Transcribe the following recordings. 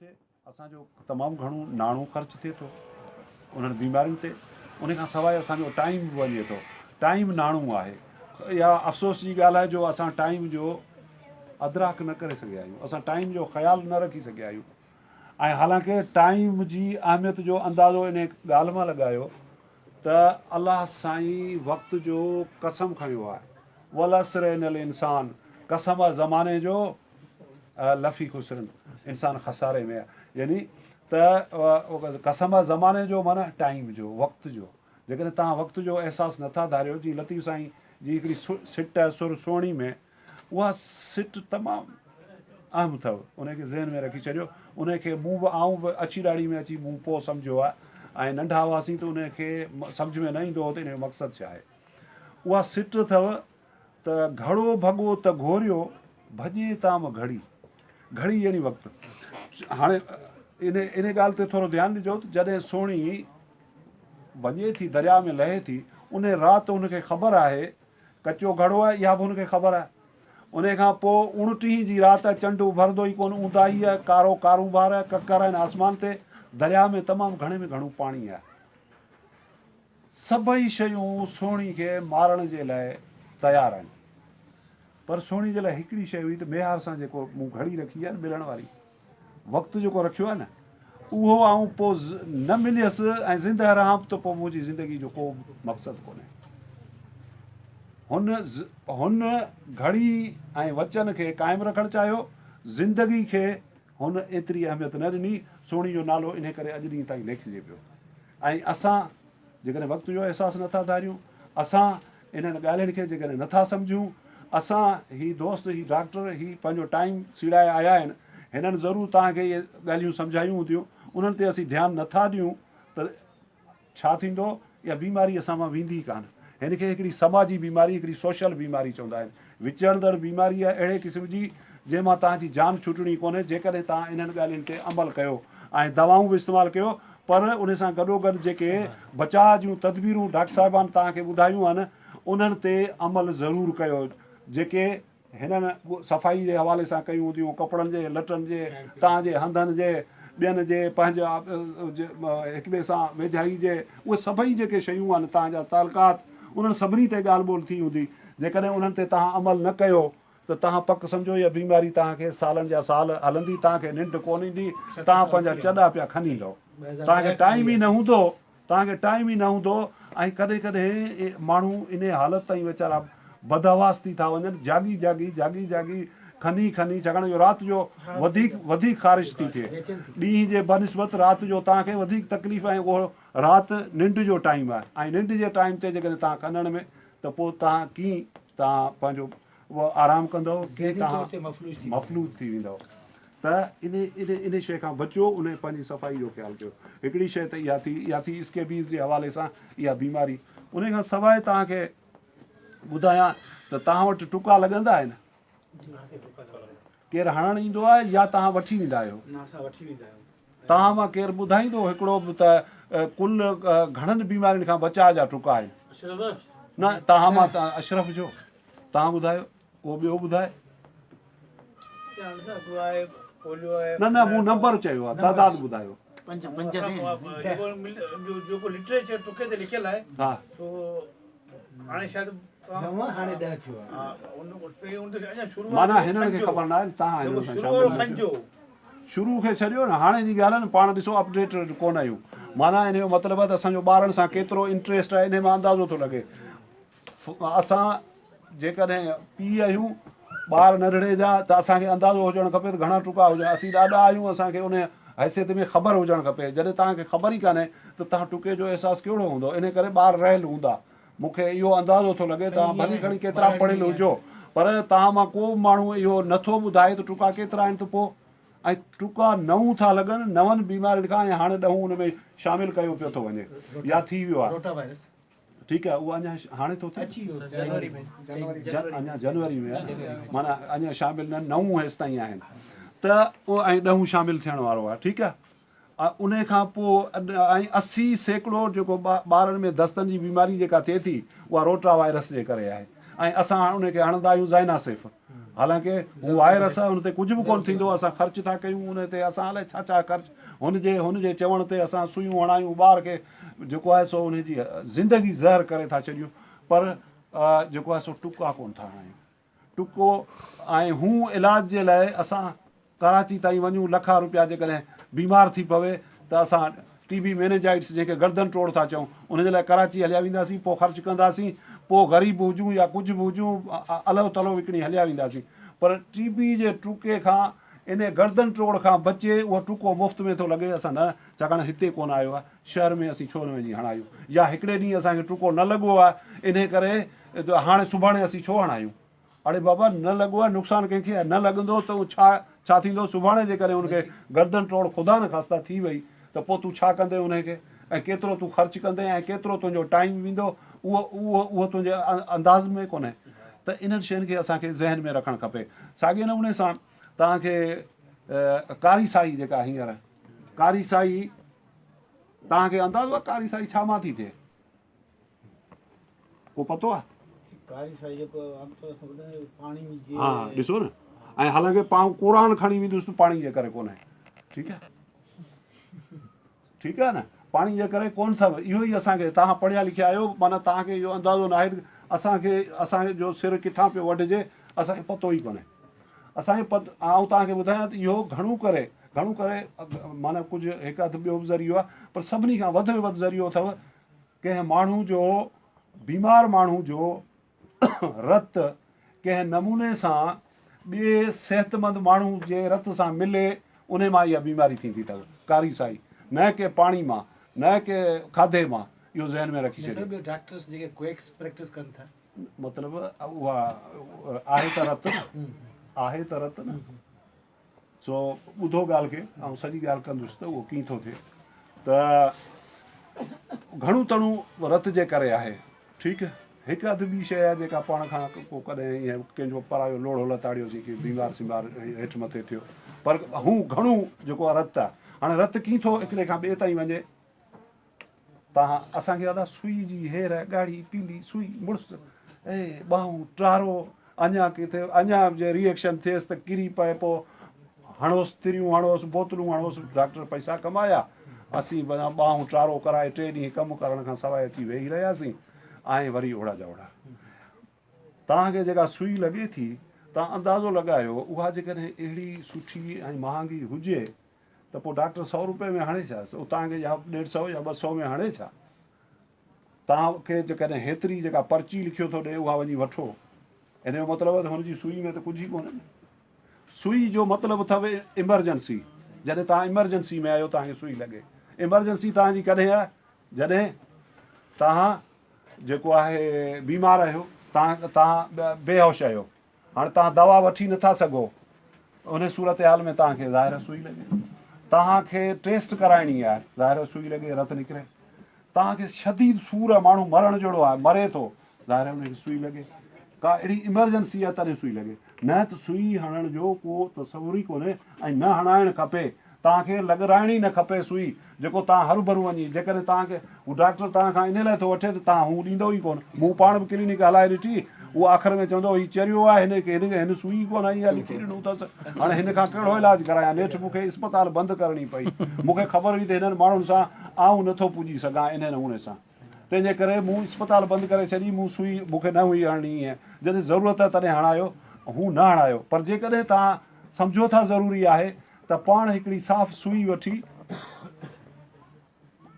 ٿئي. اسان جو تمام گهڻو ناڻو خرچ ٿئي ٿو انهن بيمارين تي ان کان سواء اسان جو ٽائيم به وڃي ٿو. ٽائيم ناڻو آهي. اها افسوس جي ڳالهه آهي جو اسان ٽائيم جو ادراڪ نه ڪري سگهيا آهيون. اسان ٽائيم جو خيال نه رکي سگهيا آهيون ۽ حالانڪه ٽائيم جي اهميت جو اندازو انهي ڳالهه مان لڳايو ته الله سائين وقت جو قسم کنيو آهي. والعصر ان الانسان قسم آهي زماني جو لفي خسرن انسان خساري ۾ آهي يعني ته قسم آهي زماني جو معنيٰ ٽائيم جو وقت جو جيڪڏهن توهان وقت جو احساس نٿا ڌاريو جيئن لطيف سائين جي هڪڙي سٽ آهي سر سهڻي ۾ اها سٽ تمام اهم اٿو ان کي ذهن ۾ رکي ڇڏيو ان کي مون به آئون به اڇي ڏاڙهي ۾ اچي مون پوء سمجهيو آهي ۽ ننڍا هئاسين ته ان کي سمجهه ۾ نه ايندو هو ته ان جو مقصد ڇا آهي اها سٽ اٿو ته گهڙو ڀڳو ته گهوريو، ڀڄي تام گهڙي. گهڙي يعني وقت. هاڻي ان ان ڳالهه تي ٿورو ڌيان ڏجو ته جڏهن سهڻي وڃي ٿي درياء ۾ لهي ٿي، ان رات هن کي خبر آهي، ڪچو گهڙو آهي اها به هن کي خبر آهي. ان کان پوء اڻٽيهين جي رات آهي، چنڊ اڀرندو ئي ڪونه، اونداهي آهي، ڪارو ڪارونڀار آهي، ڪڪر آهن آسمان تي، درياء ۾ تمام گهڻي ۾ گهڻو پاڻي آهي. سڀئي شيون سهڻي کي مارڻ جي لاء تيار آهن پر سهڻي جي لاء هڪڙي شيء هئي ته ميهار سان جيڪو مون گهڙي رکي آهي نه ملڻ واري وقت جيڪو رکيو آهي نه اهو آئون پوء نه مليس ۽ زندهه رهان ته پوء منهنجي زندگي جو ڪو مقصد ڪونهي. هن هن گهڙي ۽ وچن کي قائم رکڻ چاهيو، زندگي کي هن ايتري اهميت نه ڏني، سهڻي جو نالو انهي ڪري اڄ ڏينهن تائين ليکجي پيو. ۽ اسان جيڪڏهن وقت جو احساس نٿا ڌاريون، اسان انهن ڳالهين کي جيڪڏهن نٿا سمجهون، اسان هي دوست هي ڊاڪٽر هي پنهنجو ٽائيم سيڙائي آيا آهن، هنن ضرور توهان کي اهي ڳالهيون سمجهايون هونديون، انهن تي اسين ڌيان نٿا ڏيون ته ڇا ٿيندو، اها بيماري اسان مان ويندي ئي ڪانه. هن کي هڪڙي سماجي بيماري، هڪڙي سوشل بيماري چوندا آهن. وچڙندڙ بيماري آهي اهڙي قسم جي جنهن مان توهان جي جان ڇٽڻي ڪونهي جيڪڏهن توهان انهن ڳالهين تي عمل ڪيو ۽ دوائون به استعمال ڪيو پر ان سان گڏوگڏ جيڪي بچاء جون تدبيرون ڊاڪٽر صاحبان توهان کي ٻڌايون آهن انهن تي عمل ضرور ڪيو جيڪي هنن صفائي جي حوالي سان ڪيون هونديون ڪپڙن جي لٽن جي توهان جي هنڌن جي ٻين جي پنهنجي هڪ ٻئي سان ويجهائي جي اهي سڀئي جيڪي شيون آهن توهان جا تعلقات انهن سڀني تي ڳالهه ٻولهه ٿي هوندي جيڪڏهن انهن تي توهان عمل نه ڪيو ته توهان پڪ سمجهو اها بيماري توهان کي سالن جا سال هلندي، توهان کي ننڊ ڪونه ايندي، توهان پنهنجا چڏا پيا کنيندؤ، توهان کي ٽائيم ئي نه هوندو، توهان کي ٽائيم ئي نه هوندو ۽ ڪڏهن ڪڏهن ماڻهو انهي حالت تائين ويچارا بدحواس ٿي ٿا وڃن، جاڳي جاڳي، جاڳي جاڳي، کني کني، ڇاڪاڻ جو رات جو وڌيڪ وڌيڪ خارش ٿي ٿئي، ڏينهن جي بنسبت رات جو توهان کي وڌيڪ تڪليف ۽ اهو رات ننڊ جو ٽائيم آهي ۽ ننڊ جي ٽائيم تي جيڪڏهن توهان کنڻ ۾ ته پوء توهان ڪيئن توهان پنهنجو اهو آرام ڪندؤ ڪي ذهني طور تي توهان مفلوج ٿي ويندؤ. مفلوج ٿي ويندؤ ته انهي انهي انهي شيء کان بچو انهي پنهنجي صفائي جو خيال ڪيو هڪڙي شيء ته اها ٿي اها ٿي اسڪيبيز جي حوالي سان اها بيماري انهي کان سواء توهان کي ٻڌايان ته توهان وٽ ٽڪا لڳندا آهن ڪير هڻڻ ايندو آهي يا توهان وٺي ويندا آهيو؟ نه اسان وٺي ويندا آهيون. توهان مان ڪير ٻڌائيندو هڪڙو به ته ڪل گهڻن بيمارين کان بچاء جا ٽڪا آهن؟ نه توهان مان اشرف جو توهان ٻڌايو ڪو ٻيو ٻڌائي. نه نه مون نمبر چيو آهي تعداد ٻڌايو. پنج پنج جيڪو لٽريچر ٽڪي تي لکيل آهي ها سو هاڻي شايد نو هاڻي ڏهه ٿيو آهي. معنيٰ هنن کي خبر ناهي توهان هنن سان شامل نه ٿيو. شروع کي ڇڏيو نه هاڻي جي ڳالهه آهي نه پاڻ ڏسو اپڊيٽ ڪونه آهيون معنيٰ ان جو مطلب آهي ته اسان جو ٻارن سان ڪيترو انٽريسٽ آهي انهي مان اندازو ٿو لڳي اسان جيڪڏهن پيء آهيون ٻار ننڍڙي جا ته اسان کي اندازو هجڻ کپي ته گهڻا ٽڪا هجن اسين ڏاڏا آهيون اسان کي ان حيثيت ۾ خبر هجڻ کپي جڏهن توهان کي خبر ئي ڪانهي ته توهان ٽڪي جو احساس ڪهڙو هوندو انهي ڪري ٻار رهيل هوندا مون کي اهو اندازو ٿو لڳي توهان ڀلي کڻي ڪيترا به پڙهيل هجو پر توهان مان ڪو به ماڻهو اهو نه ٿو ٻڌائي ته ٽڪا ڪيترا آهن ته پوء ۽ ٽڪا نئون ٿا لڳن نون بيمارين کان ۽ هاڻي ڏهون ان ۾ شامل ڪيو پيو ٿو وڃي يا ٿي ويو آهي روٽا وائرس ٺيڪ آهي اهو اڃا هاڻي ٿو ٿئي اچي ويو جنوري ۾ اڃا جنوري ۾ آهي معنيٰ اڃا شامل نه نئون هيستائين آهن ته ۽ ڏهون شامل ٿيڻ وارو آهي ٺيڪ آهي انهي کان پوء ۽ 80% جيڪو ٻارن ۾ دستن جي بيماري جيڪا ٿئي ٿي اها روٽا وائرس جي ڪري آهي ۽ اسان ان کي هڻندا آهيون زائناسيف حالانڪه هو وائرس آهي ان تي ڪجهه به ڪونه ٿيندو اسان خرچ ٿا ڪيون ان تي اسان الائي ڇا ڇا خرچ هن جي هن جي چوڻ تي اسان سوئيون هڻايون ٻار کي جيڪو آهي سو ان جي زندگي زهر ڪري ٿا ڇڏيون پر جيڪو آهي سو ٽڪا ڪونه ٿا هڻايون ٽڪو ۽ هون علاج جي لاء اسان ڪراچي تائين وڃون لکا روپيا جيڪڏهن بيمار ٿي پوي ته اسان ٽي بي مينيجائٽس جنهن کي گردن ٽوڙ ٿا چئون ان جي لاء ڪراچي هليا وينداسين پوء خرچ ڪنداسين پوء غريب هجون يا ڪجهه به هجون الو تلو وڪڻي هليا وينداسين پر ٽي بي جي ٽوڪي کان ان گردن ٽوڙ کان بچي اهو ٽوڪو مفت ۾ ٿو لڳي اسان نه ڇاڪاڻ هتي ڪونه آيو آهي شهر ۾ اسين ڇو نه وڃي هڻايون يا هڪڙي ڏينهن اسان کي ٽوڪو نه لڳو آهي انهي ڪري هاڻي سڀاڻي اسين ڇو هڻايون؟ اڙي بابا نه لڳو آهي نقصان ڪنهن کي آهي نه لڳندو ته ڇا ڇا ٿيندو سڀاڻي جيڪڏهن ان کي گردن ٽوڙ خدا نخواسته ٿي وئي ته پوء تون ڇا ڪندين انهي کي ۽ ڪيترو تون خرچ ڪندين ۽ ڪيترو تنهنجو ٽائيم ويندو اهو اهو اهو تنهنجي انداز ۾ ڪونهي ته انهن شين کي اسان کي ذهن ۾ رکڻ کپي ساڳئي نموني سان توهان کي ڪاري سائي جيڪا هينئر ڪاري سائي توهان کي اندازو آهي ڪاري سائي ڇا مان ٿي ٿئي؟ ڪو پتو آهي؟ ڪاري سائي جيڪو عام طور سان ٻڌندا آهيون پاڻي جي ها ڏسو نه ۽ حالانڪه پاڻ قرآن کڻي ويندس ته پاڻي جي ڪري ڪونهي ٺيڪ آهي ٺيڪ آهي نه پاڻي جي ڪري ڪون اٿو اهو ئي اسان کي توهان پڙهيا لکيا آهيو معنيٰ توهان کي اهو اندازو ناهي ته اسان کي اسان جو سر ڪٿان پيو وڍجي اسان کي پتو ئي ڪونهي اسان کي پت آئون توهان کي ٻڌايان ته اهو گهڻو ڪري گهڻو ڪري معنيٰ ڪجهه هڪ اڌ ٻيو به ذريعو آهي پر سڀني کان وڌ ۾ وڌ ذريعو اٿو ڪنهن ماڻهو جو بيمار ماڻهو جو رت ڪنهن نموني سان ٻئي صحتمند ماڻهو جي رت سان ملي انهي مان اها بيماري ٿيندي اٿو ڪاري سائي نه ڪي پاڻي مان نه ڪي کاڌي مان اهو ذهن ۾ رکي ڇڏيو. ٻيو ڊاڪٽرس جيڪي ڪوئڪس پريڪٽس ڪن ٿا. مطلب اها آهي ته رت نه آهي ته رت نه. سو ٻڌو ڳالهه کي، آئون سڄي ڳالهه ڪندس ته اهو ڪيئن ٿو ٿئي ته گهڻو تڻو رت جي ڪري آهي. ٺيڪ هڪ اڌ ٻي شيء آهي جيڪا پاڻ کان ڪو ڪڏهن ائين ڪنهن جو پرايو لوڙهو لتاڙيوسين ڪي بيمار سيمار هيٺ مٿي ٿيو پر هو گهڻو جيڪو آهي رت آهي. هاڻي رت ڪيئن ٿو هڪڙي کان ٻئي تائين وڃي؟ تان اسان کي ادا سوئي جي هير ڳاڙهي پيلي سوئي مڙس اي ٻانهون ٽارو اڃا ڪٿي اڃا جي ري ايڪشن ٿئيس ته ڪري پئي پو هڻوس تريون هڻوس بوتلون هڻوس ڊاڪٽر پئسا ڪمايا اسين ٻانهون ٽارو ڪرائي ٽي ڏينهن ڪم ڪرڻ کان سواء اچي ويهي رهياسين ۽ وري اوڙا جا اوڙا توهان کي جيڪا سوئي لڳي ٿي توهان اندازو لڳايو اها جيڪڏهن اهڙي سٺي ۽ مهانگي هجي ته پوء ڊاڪٽر سئو روپئي ۾ هڻي ڇا؟ اتان کي يا ڏيڍ سئو يا 200 ۾ هڻي ڇا؟ توهان کي جيڪڏهن هيتري جيڪا پرچي لکيو ٿو ڏئي اها وڃي وٺو. ان جو مطلب آهي ته هن جي سوئي ۾ ته ڪجهه ئي ڪونهي نه. سوئي جو مطلب اٿو ايمرجنسي. جڏهن توهان ايمرجنسي ۾ آهيو توهان کي سوئي لڳي. ايمرجنسي توهان جي ڪڏهن آهي؟ جڏهن توهان جيڪو آهي بيمار آهيو، توهان توهان بيهوش آهيو. هاڻ توهان دوا وٺي نٿا سگهو ان صورتحال ۾ توهان کي ظاهر سوئي لڳي توهان کي ٽيسٽ ڪرائڻي آهي ظاهر سوئي لڳي رت نڪري توهان کي شديد سور آهي ماڻهو مرڻ جهڙو آهي مري ٿو ظاهر ان کي سوئي لڳي ڪا اهڙي ايمرجنسي آهي تڏهن سوئي لڳي نه ته سوئي هڻڻ جو ڪو تصور ئي ڪونهي ۽ نه هڻائڻ کپي توهان کي لڳرائڻي نه کپي سوئي جيڪو توهان هروڀرو وڃي جيڪڏهن توهان کي هو ڊاڪٽر توهان کان انهي لاء ٿو وٺي ته توهان هو ڏيندو ئي ڪونه مون پاڻ به ڪلينڪ هلائي ڏٺي اهو آخر ۾ چوندو هي چريو آهي هن کي هن هن سوئي ئي ڪونه هنئي آهي لکي ڏنو اٿس هاڻي هن کان ڪهڙو علاج ڪرايان نيٺ مون کي اسپتال بند ڪرڻي پئي مون کي خبر هئي ته هنن ماڻهن سان آئون نٿو پڄي سگهان انهي نموني سان تنهن جي ڪري مون اسپتال بند ڪري ڇڏي مون سوئي مون کي نه هئي هڻڻي ائين جڏهن ضرورت آهي تڏهن هڻايو هو نه هڻايو پر جيڪڏهن توهان سمجهو ٿا ضروري آهي ته پاڻ هڪڙي صاف سوئي وٺي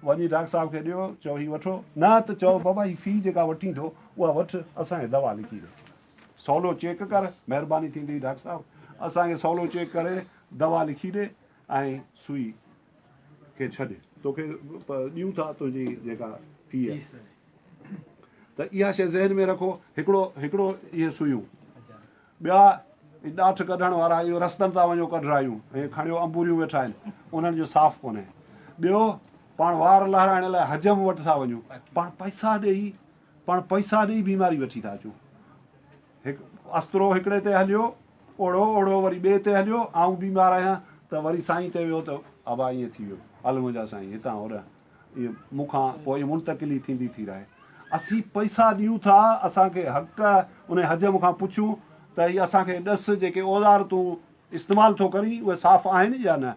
وڃي ڊاڪٽر صاحب کي ڏيو چئو هي وٺو نه ته چئو بابا هي في جيڪا وٺين ٿو اها وٺ اسان کي دوا لکي ڏي سولو چيڪ ڪر مهرباني ٿيندي ڊاڪٽر صاحب اسان کي سولو چيڪ ڪري دوا لکي ڏي ۽ سوئي کي ڇڏ توکي ڏيون ٿا تنهنجي جيڪا في آهي ته اها شيء ذهن ۾ رکو هڪڙو هڪڙو اهي سوئيون ٻيا ڏاٺ ڪڍڻ وارا اهو رستن تان وڃو ڪڍرايون ۽ کڻيو انبوريون ويٺا آهن انهن جو صاف ڪونهي ٻيو پاڻ وار لهرائڻ لاء حجم وٽ ٿا وڃون پاڻ پئسا ڏيئي پاڻ پئسا ڏيئي بيماري وٺي ٿا اچون هڪ استرو هڪڙي تي هليو اوڙو اوڙو وري ٻئي تي هليو آئون بيمار آهيان ته وري سائين تي ويو ته ابا ائين ٿي ويو هل منهنجا سائين هتان هوڏانهن ائين مون کان پوء منتقلي ٿيندي ٿي رهي. اسين پئسا ڏيون ٿا، اسان کي حق انهي حجم کان پڇون ته هي اسان کي ڏس جيڪي اوزار تون استعمال ٿو ڪرين اهي صاف آهن يا نه؟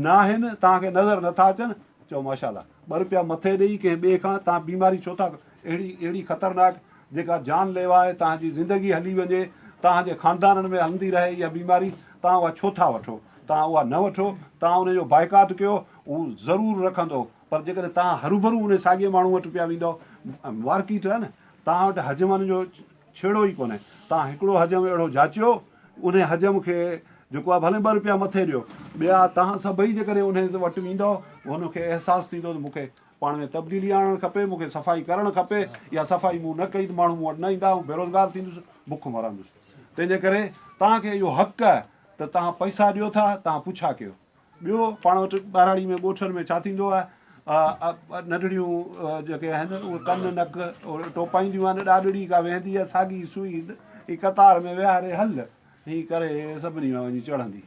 ناهن، توهان کي نظر نٿا اچن؟ چئو ماشاء الله. ٻه روپيا مٿي ڏئي ڪنهن ٻئي کان توهان بيماري ڇو ٿا اهڙي اهڙي خطرناڪ جيڪا جان ليوا آهي توهان جي زندگي هلي وڃي توهان جي خاندانن ۾ هلندي رهي اها بيماري توهان اها ڇو ٿا وٺو توهان اها نه وٺو توهان ان جو بائيڪاٽ ڪيو هو ضرور رکندو پر جيڪڏهن توهان هروڀرو ان ساڳئي ماڻهو وٽ پيا ويندؤ مارڪيٽ آهي نه توهان وٽ حجمن جو ڇيڙو ئي ڪونهي توهان هڪڙو حجم اهڙو جاچيو انهي حجم کي جيڪو آهي ڀلي ٻه روپيا مٿي ڏيو ٻيا توهان سڀئي جيڪڏهن انهي وٽ ويندؤ هن کي احساس ٿيندو ته مون کي پاڻ ۾ تبديلي آڻڻ کپي مون کي صفائي ڪرڻ کپي اها صفائي مون نه ڪئي ته ماڻهو مون وٽ نه ايندا آئون بيروزگار ٿيندس بک مرندس تنهنجي ڪري توهان کي اهو حق آهي ته توهان پئسا ڏيو ٿا توهان پڇا ڪيو ٻيو پاڻ وٽ ٻهراڙي ۾ ڳوٺن ۾ ڇا ٿيندو آهي ننڍڙيون جيڪي آهن اهي ڪن نڪ ٽوپائينديون آهن ڏاڏڙي ڪا ويهندي آهي ساڳي سوئي قطار ۾ ويهاري هل هي ڪري سڀني مان وڃي چڙهندي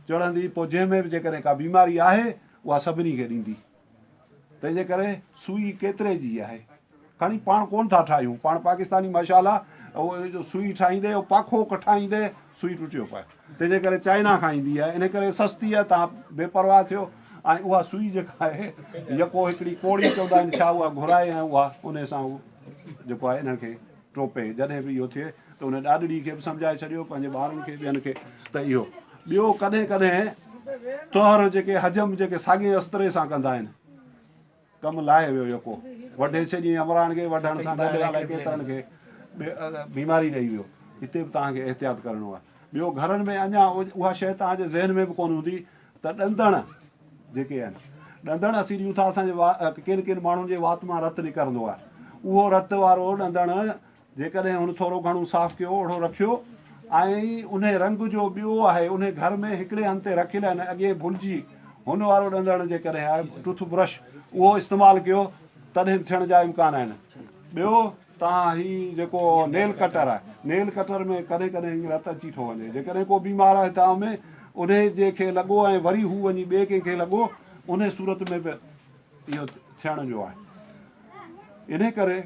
چڙهندي پوء جنهن ۾ به جيڪڏهن ڪا بيماري آهي اها سڀني کي ڏيندي تنهنجي ڪري سوئي ڪيتري جي آهي کڻي پاڻ ڪون ٿا ٺاهيون پاڻ پاڪستاني ماشاء الله اهو سوئي ٺاهيندي اهو پاکو ٺاهيندي سوئي ٽٽيو پئي تنهنجي ڪري چائنا کان ايندي آهي ان ڪري سستي آهي تان بي پرواهه ٿيو ۽ اها سوئي جيڪا آهي يڪو هڪڙي ڪوڙي چوندا آهن ڇا اها گهرائي ۽ اها ان سان هو جيڪو آهي انهن کي ٽوپي جڏهن به اهو ٿئي ته ان ڏاڏڙي کي به سمجهائي ڇڏيو پنهنجي ٻارن کي ٻين کي ته اهو ٻيو ڪڏهن ڪڏهن طهر جيڪي حجم جيڪي ساڳي استري سان ڪندا آهن ڪم لاهي ويو يڪو وڍي ڇڏي عمران کي وڍڻ سان گڏ الائي ڪيترن کي بيماري ڏئي ويو هتي به توهان کي احتياط ڪرڻو آهي ٻيو گهرن ۾ اڃا اها شيء توهان جي ذهن ۾ به ڪونه هوندي ته ڏندڻ جيڪي آهن ڏندڻ اسين ڏيون ٿا اسان جي ڪن ڪن ماڻهن جي وات مان رت نڪرندو آهي اهو رت وارو ڏندڻ جيڪڏهن هن ٿورو گهڻو صاف ڪيو اوڙو رکيو ۽ انهي رنگ جو ٻيو آهي انهي گهر ۾ هڪڙي هنڌ تي رکيل آهن اڳئين ڀلجي هن وارو ڏندڻ جيڪڏهن آهي ٽوٿ برش اهو استعمال ڪيو تڏهن به ٿيڻ جا امڪان آهن ٻيو تان هي جيڪو نيل ڪٽر آهي نيل ڪٽر ۾ ڪڏهن ڪڏهن رت اچي ٿو وڃي جيڪڏهن ڪو بيمار آهي تان ۾ انهي جي کي لڳو ۽ وري هو وڃي ٻئي ڪنهن کي لڳو انهي صورت ۾ به اهو ٿيڻ جو آهي انهي ڪري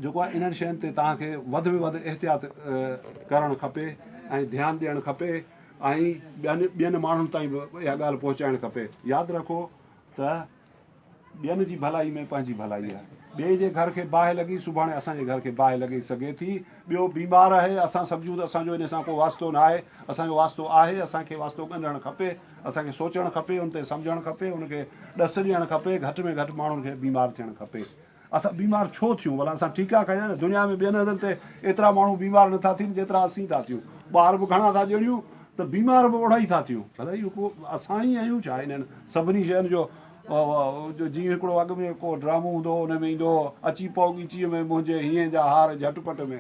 جيڪو آهي انهن شين تي توهان کي وڌ ۾ وڌ احتياط ڪرڻ کپي ۽ ڌيان ڏيڻ کپي ۽ ٻين ٻين ماڻهن تائين به اها ڳالهه پهچائڻ کپي ياد رکو ته ٻين جي ڀلائي ۾ پنهنجي ڀلائي آهي ٻئي جي گهر کي باهه لڳي سڀاڻي اسان جي گهر کي باهه لڳي سگهي ٿي ٻيو بيمار آهي اسان سمجهون ته اسان جو ان سان ڪو واسطو نه آهي اسان جو واسطو آهي اسان کي واسطو ڳنڍڻ کپي اسان کي سوچڻ کپي ان تي سمجهڻ کپي ان کي ڏس ڏيڻ کپي گهٽ ۾ گهٽ ماڻهن کي بيمار ٿيڻ کپي اسان بيمار ڇو ٿيون ڀلا اسان ٺيڪا کنيا نه دنيا ۾ ٻين هنڌن تي ايترا ماڻهو بيمار نٿا ٿين جيترا اسين ٿا ٿيون ٻار به گهڻا ٿا ڄڻيون ته بيمار به اوڙا ئي ٿا ٿيون ڀلا اهو ڪو اسان ئي آهيون ڇا انهن سڀني شين جو جيئن هڪڙو اڳ ۾ ڪو ڊرامو هوندو هو ان ۾ ايندو هو اچي پئو ڳچيء ۾ منهنجي هينئين جا هار جهٽ پٽ ۾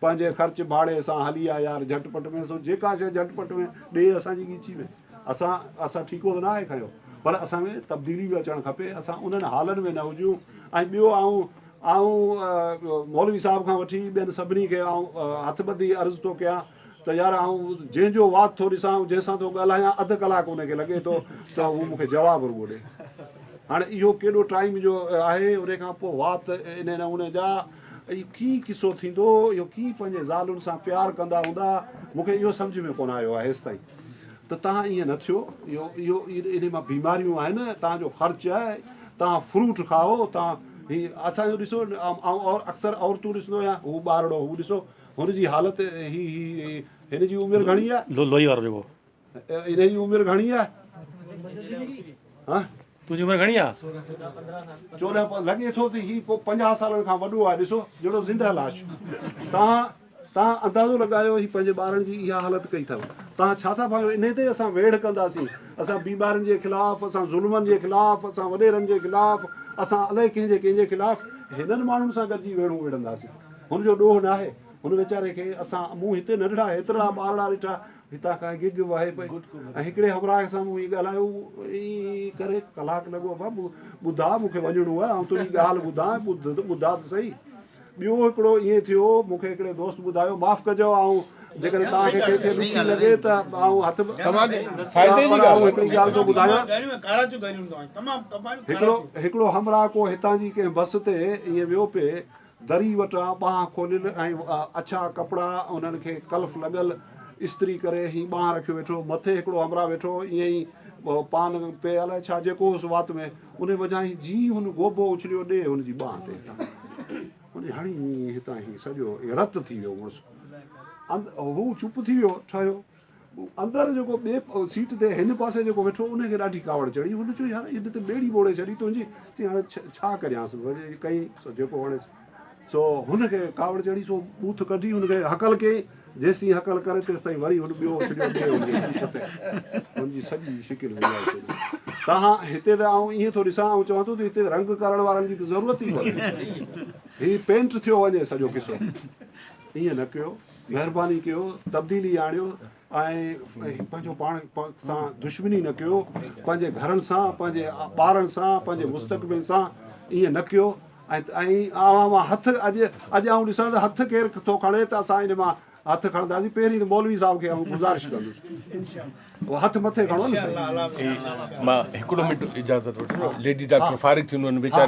پنهنجي خرچ ڀاڙي سان هلي آ يار جهٽ پٽ ۾ سو جيڪا شيء جهٽ پٽ ۾ ڏي اسان جي ڳچي ۾ اسان اسان ٺيڪو ته ناهي کنيو پر اسان ۾ تبديلي به اچڻ کپي اسان انهن حالن ۾ نه هجون ۽ ٻيو آئون آئون مولوي صاحب کان وٺي ٻين سڀني کي آئون هٿ ٻڌي عرض ٿو ڪيان ته يار آئون جنهن جو وات ٿو ڏسان جنهن سان ٿو ڳالهايان اڌ ڪلاڪ ان کي لڳي ٿو ته هو مون کي جواب رڳو ڏي هاڻي اهو ڪيڏو ٽائيم جو آهي ان کان پوء وات ان نموني جا اهو ڪي قصو ٿيندو اهو ڪي پنهنجي زالن سان پيار ڪندا هوندا مون کي اهو سمجهه ۾ ڪونه آيو آهي هيستائين ته توهان ائين نه ٿيو اهو اهو انهي مان بيماريون آهن توهان جو خرچ آهي توهان فروٽ کائو توهان هي اسان جو ڏسو آئون اڪثر عورتون ڏسندو آهيان هو ٻارڙو هو ڏسو هن جي حالت هي هي هن جي عمر گهڻي آهي لوئي وارو جيڪو انهي جي عمر گهڻي آهي ها تنهنجي عمر گهڻي آهي 14 لڳي ٿو ته هي ڪو 50 سالن کان وڏو آهي ڏسو جهڙو زنده لاش تان تان اندازو لڳايو هي پنهنجي ٻارن جي اها حالت ڪئي اٿو تان ڇا ٿا ڀانيو انهي تي اسان ويڙهه ڪنداسين اسان بيمارين جي خلاف اسان ظلمن جي خلاف اسان وڏيرن جي خلاف اسان الائي ڪنهن جي ڪنهن جي خلاف هنن ماڻهن سان گڏجي ويڙهون وڙهنداسين هن جو ڏوهه ناهي هن ويچاري کي اسان مون هتي ننڍڙا هيترڙا ٻارڙا ڏٺا هتان کان گگ وهي پئي ۽ هڪڙي همراهه سان مون ائين ڳالهايو ائين ڪري ڪلاڪ لڳو ابا ٻڌاء مون کي وڃڻو آهي آئون تنهنجي ڳالهه ٻڌان ٻڌ ٻڌاء ته سهي ٻيو هڪڙو ائين ٿيو مون کي هڪڙي دوست ٻڌايو معاف ڪجو آئون جيڪڏهن توهان کي ڪنهن کي ڏکي لڳي ته آئون هٿ توهان کي فائدي جي پر ڳالهه آئون آهي. هڪڙي ڳالهه ٿو ٻڌايان. ڳالهيون ۽ ڪاراچيون ڳالهيون توهان تمام ڪمال هڪڙو هڪڙو همراهه ڪو هتان جي ڪنهن بس تي ائين ويو پئي، دري وٽان ٻانهن کوليل ۽ اڇا ڪپڙا انهن کي ڪلف لڳل استري ڪري هي ٻانهن رکيو ويٺو، مٿي هڪڙو همراهه ويٺو هو ائين ئي پان پئي الائي ڇا جيڪو هوس وات ۾ انهي وجهان هي جيئن هن گوبو اڇليو ڏي هن جي ٻانهن تي هتان هن هڻي هتان هي سڄو رت ٿي ويو مڙس هو چپ ٿي ويو ٺهيو اندر جيڪو ٻئي سيٽ تي هن پاسي جيڪو ويٺو ان کي ڏاڍي ڪاوڙ چڙهي. هن چيو يار هن ته ٻيڙي ٻوڙي ڇڏي تنهنجي. چيائين هاڻي ڇا ڪريانس ڪئين سو جيڪو وڻيس. سو هن کي ڪاوڙ چڙهي سو ٻوٿ ڪڍي هن کي هڪل ڪيائين. جيسين هڪل ڪري تيستائين وري هن ٻيو اڇليو ٻئي هن جي ٻوٿ تي هن جي سڄي شڪل وڃائي ڇڏي. تنهن هتي ته آئون ائين ٿو ڏسان آئون چوان ٿو ته هتي رنگ ڪرڻ وارن جي ته ضرورت ئي ڪونهي. هي پينٽ ٿيو وڃي سڄو قصو. ائين نه ڪيو. مهرباني ڪيو تبديلي آڻيو ۽ پنهنجو پاڻ سان دشمني نه ڪيو پنهنجي گهرن سان پنهنجي ٻارن سان پنهنجي مستقبل سان ائين نه ڪيو ۽ ۽ اوهان مان هٿ اڄ اڄ آئون ڏسان ته هٿ ڪير ٿو کڻي ته اسان ان مان هٿ کڻنداسين پهرين ته مولوي صاحب کي آئون گذارش ڪندس هٿ مٿي کڻو نه سائين مان هڪڙو منٽ اجازت وٺندو ليڊي ڊاڪٽر فارغ ٿيندو ويچاري.